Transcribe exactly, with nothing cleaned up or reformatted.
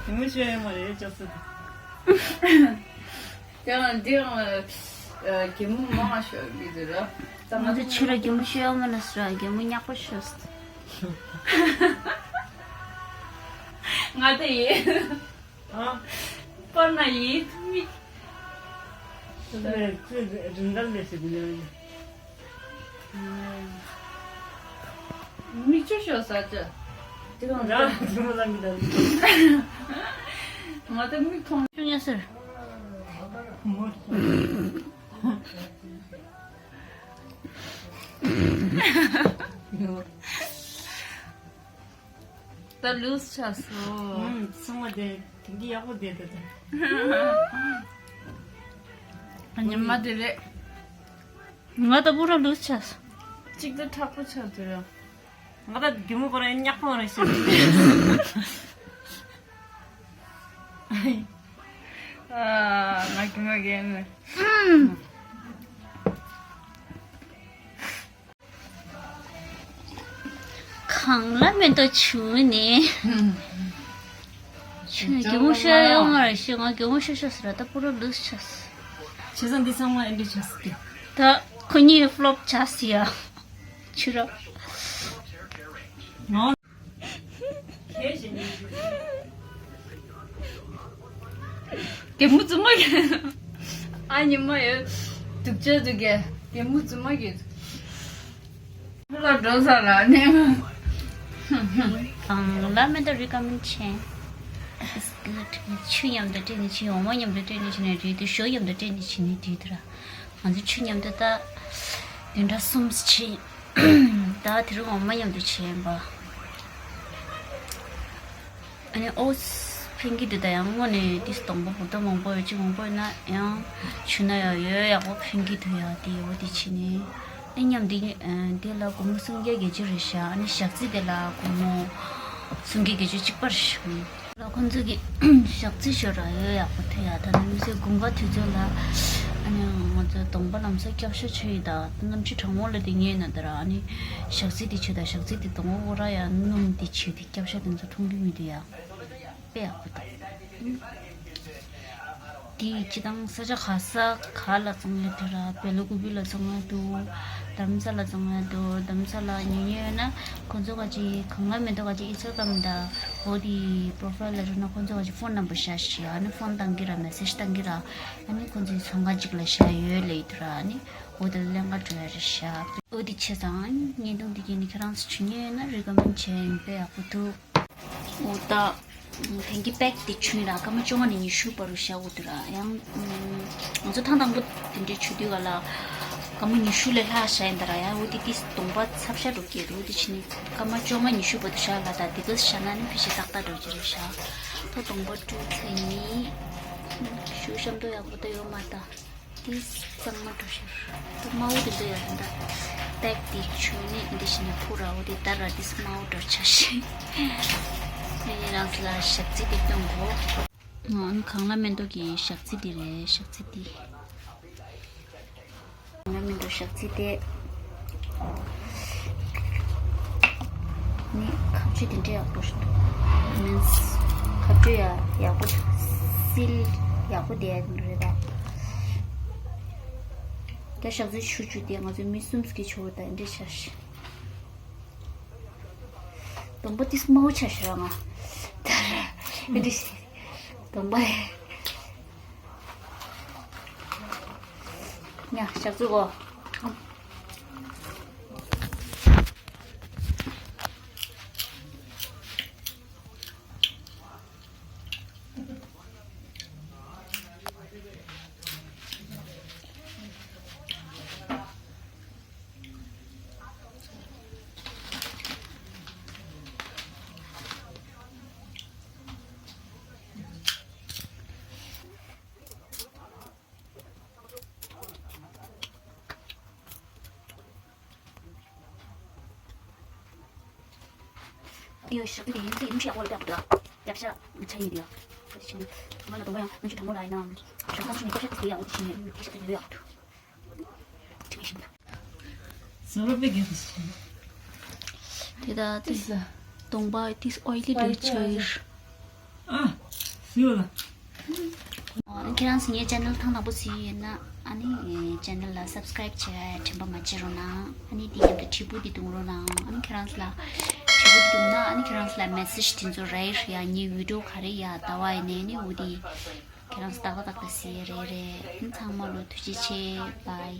གད་མོ་ཤོར་ཡོད་མ་རེད་ཅོག་སི། དེ་ཡང་འདི་ཡང་གད་མོ་མང་ཤོར་གི་འདུག་ར། ང་ཚོ་ཕྱི་ལ་གད་མོ་ཤོར་ཡོད་མ་རེད་ཟེར་ར། གད་མོ་ཉག་པོ་ཤོར་སོང་། ང་དེ་ཡིན། ཨ། པར་ན་ཡིན་མིག་ཁྱོད་ལས་ཁྱོད་རིན་ཐང་ལས་ཟེར་གི་ཡོད། མིག་ཆུ་ཤོར་ས་ཅི། དེ་གང་ར་དེ་མོ་ལ་མི་ལ། ང་དེ་མིག་མཐོང་ཆུ་ཉལ་ཟེར། མོ། ད་ལུས་ཆགས་སོང་། ཨུམ། སོང་བ་དེ་དེང་གི་ཡག་པོ་བསྡད་འདུག་ད། ཨ་ཉི་མ་དེ་རེད། ང་ད་པུ་ར་ལུས་ཆགས་སོང་། གཅིག་ད་མཁྲེགས་པོ་ཆགས་འདུག་ཡ། ང་ད་རྒན་མོ་ཁོ་རང་ཉག་པོ་རེད་ཤག་ཨ། ང་རྒན་མོ་རྒན་མོ། གང་ལ་མེད་དོ་ཆུ་ནི། ཆུ་ནི་གད་མོ་ཤོར་ཡོད་མ་རེད་ཤི། ང་གད་མོ་ཤོར་ཤོར་ཟེར་ར་ད་པུ་ར་ལུས་ཆགས། བྱས་ཙང་འདི་ཚང་མ་ཨེ་འདྲ་ཆགས་སི། ད་ཁོ་གཉིས་ཕློབ་ཆགས་སི་ཡ། ཆུ་ར། ང་། གད་མོ་རྫུན་མ་གི། ཨ་ཉི་མ་ཡོད། སྡུག་ཅག་འདུག་གི། གད་མོ་རྫུན་མ་གི། ལ་འགྲོ་ས་ལ་ནི། ཨང་། ལ་མེ་ཏོ་རི་ཀ་མེན་ཆེན། It's good. ཆུ་མཉམ་དུ་སྤྲད་ནས་ཕྱིན། འོ་མ་མཉམ་དུ་སྤྲད་ནས་ཕྱིན་ནས་བྲིས་ཏེ་ཞོ་མཉམ་དུ་སྤྲད་ནས་ཕྱིན་ནས་བྲིས་ཏེ་ར། ང་ཚོ་ཆུ་མཉམ་དུ་ད་བདུན་ཕྲག་གསུམ་ཕྱིན། ད་དེ་རིང་འོ་མ་མཉམ་དུ་བྱས་ཡིན་པ། ཨ་ནི་ཨོ་ཕན་གྱི་འདུག་ད་ཡང་དངོས་གནས་ཏིས་སྡོང་པོ་འབུར་ཏོ་མང་པོ་ཡོད་ཅིག་མང་པོ་ཡོད་ན་ཡང་ཆུ་ན་ཡང་ཡོད་ཡག་པོ་ཕན་གྱི་འདུག་ཡ། དེ་འོ་དེ་ཕྱིན་ནས་ཨ་མཉམ་དེ་དེ་ལ་སྒོར་མོ་སུམ་བརྒྱ་བརྒྱད་ཅུ་རེད་ཤག་ཨ་ནི་ཞག་རྩི་དེ་ལ་སྒོར་མོ་སུམ་བརྒྱ་བརྒྱད་ཅུ་གཅིག་པ་རེད་ཤག་ལ་ཁོང་ཚོ་གི་ཞག་རྩི་ཞོར་ར་ཡོད་ཡག་པོ་ཐོན་ཡ། ད་ནི་མི་ཚེ་དགུན་ཁ་དུས་ཚོད་ལ་ཨ་ནི་ང་ཚོ་གདོང་པ་ལམ་སང་སྐྱབས་ཤ་ཆུ་ཡི་ད་གནམ་གཤིས་གྲང་མོ་ལ་དེ་ཉེ་ན་ད་ར་ཨ་ནི་ཞག་རྩི་དེ་ཆུ་ད་ཞག་རྩི་དེ་གདོང་པ་འོ་ར་ཡ་སྣུམ་དེ་ཆུ་དེ་སྐྱབས་ཤ་དེ་ཚོ་འཐུང་རྒྱུ་མི་འདུག་ཡ། དཔེ་ཡག་པོ་འདུག་དེ་སྤྱི་བཏང་ས་ཆ་ག་ས་ག་ལ་བཙོང་ཡ་དེ་ར་བེ་ལ་ཀུ་པི་ལ་བཙོང་ཡ་འདུག་རྡ་རམ་ས་ལ་བཙོང་ཡ་འདུག་རྡ་རམ་ས་ལ་ཉོ་ཉོ་ཡོད་ན་ཁོང་ཚོ་ག་ཅིག་གང་ལ་མེད་དོ་ག་ཅིག་ཨིན་སི་ཊ་གྷ་རམ་དང་འོ་དེ་པོ་རོ་ཕ་ཡིལ་ལ་འགྲོ་ན་ཁོང་ཚོ་ག་ཅིག་ཕོན་ནམ་བར་བཞག་ཤག་ཨ་ནི་ཕོན་བཏང་གི་ར་མེ་སེཇ་བཏང་གི་ར་ཨ་ནི་ཁོང་ཚོའི་ཚོང་ཁང་ཅིག་ལ་བཞག་ཡོད་ལེ་ཡོད་དེ་ར་ཨ་ནི། འོ་དེ་ལེན་ག་འགྲོ་ཡ་རེད་ཤག་འོ་དེ་བྱས་ཙང་བརྙན་ཐུང་འདི་གས་ནི་ཁྱེད་རང་ཚོ་བྱུང་ཉེ་ཡོད་ན་རི་ཀ་མེན་ཌ་བྱས་ཡིན་པས་ཡག་པོ་འདུག་འོ་ད་དེང་གི་པེག་དེ་བྱུང་ར་སྐར་མ་བཅོ་ལྔ་ནས་ཉི་ཤུ་བར་དུ་བཞག་འོ་དེ་ར་ཡང་ང་ཚོ་ཐེངས་དང་པོ་དེ་འདྲའི་བྱུང་དུས་ག་ལ་སྐར་མ་ཉི་ཤུ་ལས་ལྷག་བཞག་ཡིན་ད་ར་ཡང་འོ་དེ་དེ་གདོང་པ་ཚབ་ཤ་འགྲོ་གི་རུ་དེ་བྱས་ནས་སྐར་མ་བཅོ་ལྔ་ཉི་ཤུ་བར་དུ་བཞག་ལ་ད་དེ་ག་བཞག་ན་ནི་ཕི་ཤི་ཏག་ཏག་འགྲོ་གི་རེད་ཤག་ད་གདོང་པ་བཀྲུས་ཚར་ཡིན། ཤུ་ཤམ་དོ་ཡག་པོ་ད་ཡོད་མ་ད། ཏིས་གཙང་མ་འགྲོ་ཤར། ད་དམར་པོ་དེ་ཚོ་ཡར་ད། པེག་དེ་ཆུ་ནས་འདི་བཞིན་ནས་ཕུ་ར་འོ་དེ་ད་ར་ཏིས་དམར་པོ་འགྲོ་ཆ་ཤི། ཨ་ནི་རང་ཚོ་ལ་ཞག་རྩི་དེ་སྟོན་གོ། ཨ་ནི་གངས་ལྷ་མེ་ཏོག་གི་ཞག་རྩི་དེ་རེད་ཞག་རྩི་དེ། གངས་ལྷ་མེ་ཏོག་ཞག་རྩི་དེ། ནི་ཁ་ཆུ་དེ་འདྲ་ཡག་པོ་ཞིག་འདུག་མིན་ཁ་ཆུ་ཡ་ཡག་པོ་སིལ་ཡག་པོ་བསྡད་ཡ་དེ་འདྲ་རེད་ད། ད་ཞག་རྩི་ཆུ་ཆུ་དེ་ང་ཚོ་མི་གསུམ་ཀྱི་ཆུ་བོ་ད་འདྲ་ཆགས་ཤག་གདོང་པ་ཏིས་དམར་པོ་ཆགས་ཤག་ར་ང་ད་ར་འདྲ་ཞིག་གདོང་པ་ཡ་ཞག་རྩི་གོ། ཡོད་ཞག་དེ་ཡིན་ཚེ་ཡིན་ཤག་འོ་ལ་པ་འདུག་རྒྱབ་ཤ་ཆ་ཡིན་འདུག་འོ་དེ་ཕྱིན་ང་ལ་དུང་བ་ཡང་ང་ཚོ་དྲང་མོ་ལ་ཡིན་ནམ་ཞག་ཁ་ཆུ་ནི་རྒྱབ་ཤ་དེ་ཡང་འོ་དེ་ཕྱིན་དེ་ཞག་དེ་ཡོད་ཡག་འདུག་དེ་ད་དེ་གདོང་པ་དེ་ཨོ་ལི་འདྲ་ཆགས་ཡོད། ཨ། ཡོད་ལ། ཨ་ནི་ཁྱེད་རང་ཚོ་ངའི་ཅེ་ནལ་ཐེངས་དང་པོ་གཟིགས་ཡོད་ན། ཨ་ནི་ཅེ་ནལ་ལ་སབ་སི་ཀ་རེབ་བྱེད་ཡ་དྲན་པ་མ་བརྗེད་རོགས་གནང་། ཨ་ནི་དེ་མཉམ་དུ་དྲིལ་བུ་དེ་བརྡུང་རོགས་གནང་། ཨ་ནི་ཁྱེད་རང་ཚོ་ལ་དྲིལ་བུ་དེ་བརྡུངས་ན། ཨ་ནི་ཁྱེད་རང་ཚོ་ལ་མེ་སེཇ་དེ་ཚོ་རེ་རེ་ཡ། ངའི་བི་ཌི་ཡོ་ག་རེ་ཡ་ལྟ་བ་ཡིན་ནའི། ཨ་ནི་འོ་དེ་ཁྱེད་རང་ཚོ་ཏག་ཏག་ཏག་ཏག་གཟིགས་ཡ་རེད་རེད། ཨ་ནི་ཚང་མ་ལོ་ཐུགས་རྗེ་ཆེ། བྷའི།